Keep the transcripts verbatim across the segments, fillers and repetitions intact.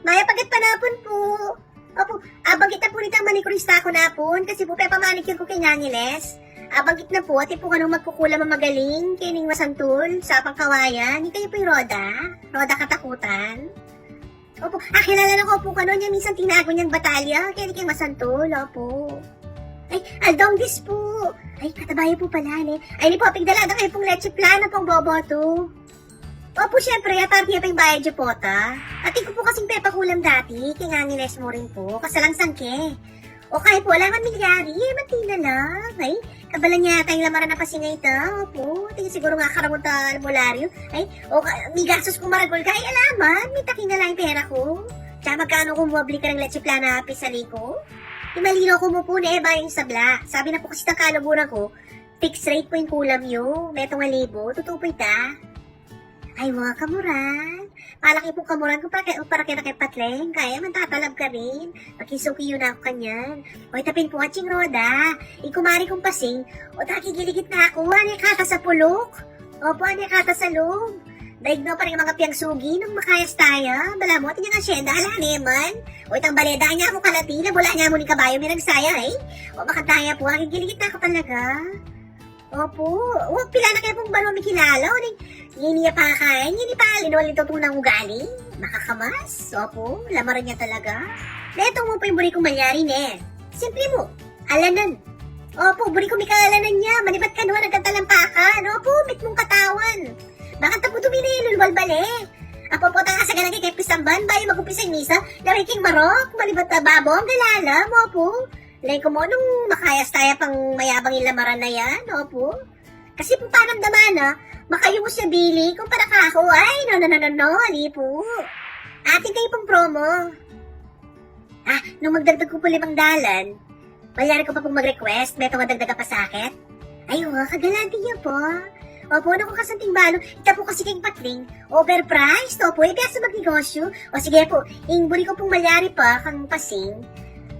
Mayap a gatpanapun pu. Opu, abanggit na pu nitang manikurista ku napun, kasi pu pepamanicure ku keng Angeles. Abanggit na pu, atin pu kanung magkukulam a magaling, keni ing masantul, sa pangkawayan, ikayu pu i Rhoda, Rhoda Katakutan. Opu, akilala na ku pu kanu, nya minsan tinagun yang batalya, keni king masantul, opu. Ay, aldong dis pu. Ay, katabayu pu pala, ne. Ay, ini pu, pigdala da kayu pung leche flan ampong bobotu. Opu, siyempre, aparte ya pa ing bayad yu pota. Atin ku pu kasing pepakulam dati, keng Angeles mu rin pu, kasalangsang ke. O kaya pu, ala man milyari, e, mantina lang. Ay, kabala nya ata ing lamaran a pasing a ita, opu. Atin siguru nga karamut a albularyo. Ay, o ka, migastus kung maragul ka, ay, ala man, mitaki na lang ing pera ku. Tsaka magkanu kung mabli ka ring leche flan a pisali ku? Imalino ku mu pu, ne, ba ing sabla. Sabi na pu kasi tang kaluguran ku, fixed rate pu ing kulam yu, metung a libu, tutu pu ita? Ay, wa, kamuran. Palaki pung kamuran kung para ke, para ke na ke Patleng, kaya man tatalab karin. Makisuki yu na ku kanyan. O, ita pin pu, atsing Rhoda, ing kumari kung pasing, o, takigiligit na ku, ane kata sa puluk? Opu, ane kata sa lub? Daig no pa ring manga piangsugi nung makayas taya. Balamu atin yang asyenda, ala ne man. O, itang baleda nya ku kalati, nabula nya mu ning kabayu, miragsaya, e. O, makataya pu, akigiligit na ku talaga. Opu, o, pila na ke pung balu a mikilala, o, ning, ini ya pa kain, ini pa, linoli tutu nang ugali. Makakamas, opu, lamaran nya talaga. Netung mu pu ing buri kung malyari, ne. Simple mu, alanan. Opu, buri kung mika alanan ya, manibat kanu, nagkatalampakan. Opu, mitmung katawan. Bakanta pu dumine, lulwal bale. Apo pu, tang asaganan ke keng pisamban, bayu mag-umpisa ing misa, lawe keng marok, manibat a babo, ang galalam, opu. Leng ku mu nung makayas taya pang mayabang ing lamaran a yan, opu. Kasi pu panamdaman na, makayungus ya bili, kumpara kaku, ay, no, no, no, no, no, ali pu. Atin kayu pung promo. Ah, nung magdagdag ku pu limang dalan, malyari ku pa pung mag-request, metung a dagdag a pasakit? Ay, wa, kagalante yu pu. Opu, naku, kasanting balu, ita pu kasi keng Patling, overpriced, opu, e, biasa magnegosyu. O, sige pu, ing buri ku pung malyari pa kang pasing,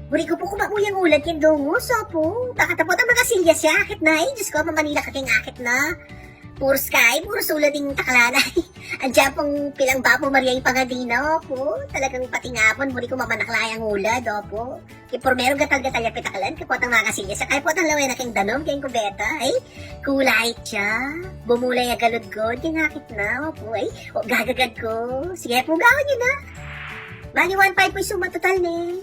buri ku pu kumamu yang ulad keng dungus, opu. Bakanta pu, tang makasilyas ya, akit na, e, Diyos ku, mamanila ka keng akit na. Purus ka, e, purus ulad ing takla na. Adya pung pilang bapu Maria ing pangadi na, opu. Talagang pati nga pu, buri ku mamanakla yang ulad, opu. King purmerung gatal-gatal ya pitaklan, kaya potang makasilyas ya, kaya potang lawen na keng danum, keng kubeta, ay, kulait ya, bumulay ya galudgud, keng akit na, opu, ay, o, gagagad ku. Sige pu, gawan yu na. Bali, one five pu ing suma total, ne.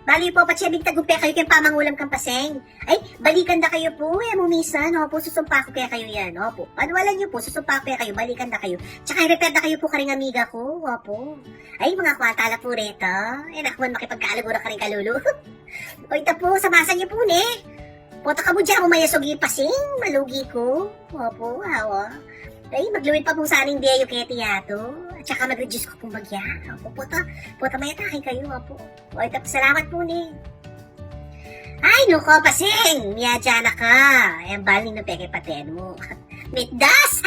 Bali pu, patse bing tagumpe kayu keng pamangulam kang pasing. Ay, balikan da kayu pu, e mu misan, opu, susumpa ku kekayu yan, opu. Paniwalan yu pu, susumpa ku kekayu, balikan da kayu. Tsaka i-refer da kayu pu karing amiga ku, opu. Ay, manga kwarta la pu reta. E na ku man makipagkaluguran karing kalulu. O, ita pu, samasan yu pu, ne. Pota kamu dyan mu mayasug ing pasing, malugi ku. Opu, awa. Ay, magluid pa pung saning bie yu keti yatu. At saka mag-reduce ku pung bagya. Opu, pota, pota mayatake kayu, opu. O, ita pu, salamat pu, ne. Ay, nuko, pasing, miyadya na ka. E, bali, nung peke paten mu. Mitdas!